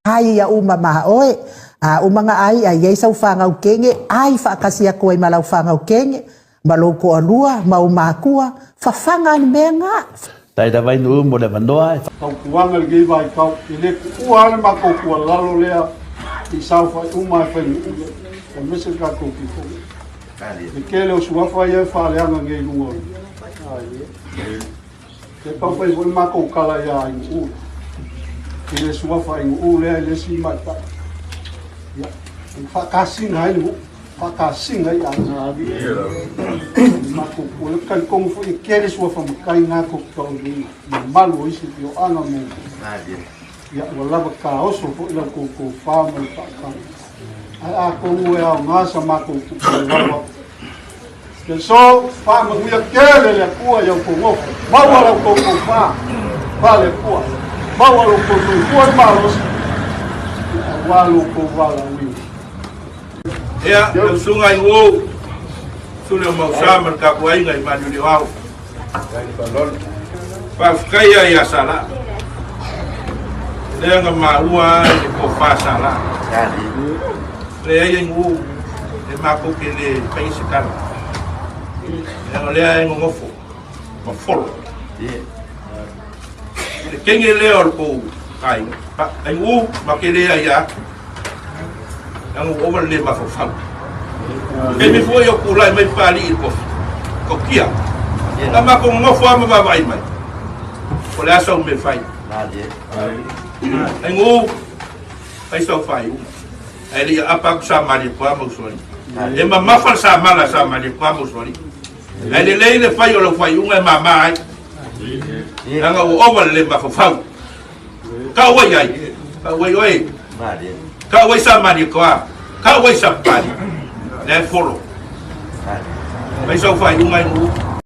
Ai ia uma ma oe, a uma na ai a i ai sau fanau kene, ai faatasi atu ai ma lau fanau kene, ma lou toalua, ma ou makua, fafaga le mea na. Faafetai lava i nuu mo le avanoa e. Tautuaga i lenei vaitau, e le tuua lava le matou tuualalo lea i saofai uma e fai nuu aemaise le tatou pito. Le tele o suafa ia e faaleaga nei i luga o le E tau fai foi le matou tala ia Ainu'u i le suafa Ainu'u lea i le isi ma'itai. Ia, e faatasina ai le nuu, faatasina ai aiga. Matou o le talitonu foi e tele suafa matai na tou te taualuina, mamalu o isi afioaga mo. Ia, ua lava taoso foi la outou tofa ma le faautaga. Ae atonu e aoga sa matou tuualalo atu. Keriso, faamanuia tele le Atua i a outou nofo. Maua la outou tofa faale-Atua. Maua lo outou soifua le malosi aua lo outou valaauina. Ia, lau susuga i Uou, Sule o Mausa ma le tapuaiga i Maliulioao. Faafetai ia ia Sala. Lea na maua i le tofa Sala. Leai ai nuu e matou te le fai se tala. Leaga lea e nonofo ma folo. Le kenge lea o le kou aiga. Ai nuu ma ke le ai atu. Leaga ua ova le le mafaufau. Taimi foi o tulai mai Papalii i le kofi, kokia. Na matou nonofo lava ma vaavaai mai. O le a sau mea fai? Ai nuu, fai sau faaiuga. Ae le i aapa atu sa Malietoa ma Usoalii. E mamafa le samala a sa Malietoa ma Usoalii. Ae lelei le fai o lau faaiuga e mama ai. Leaga ua ova le le mafaufau. Kau ai ai, kau ai oe. Kau ai sa Malietoa, kau ai sa Papalii. Lea e folo. Fai sau faaiuga ai nuu.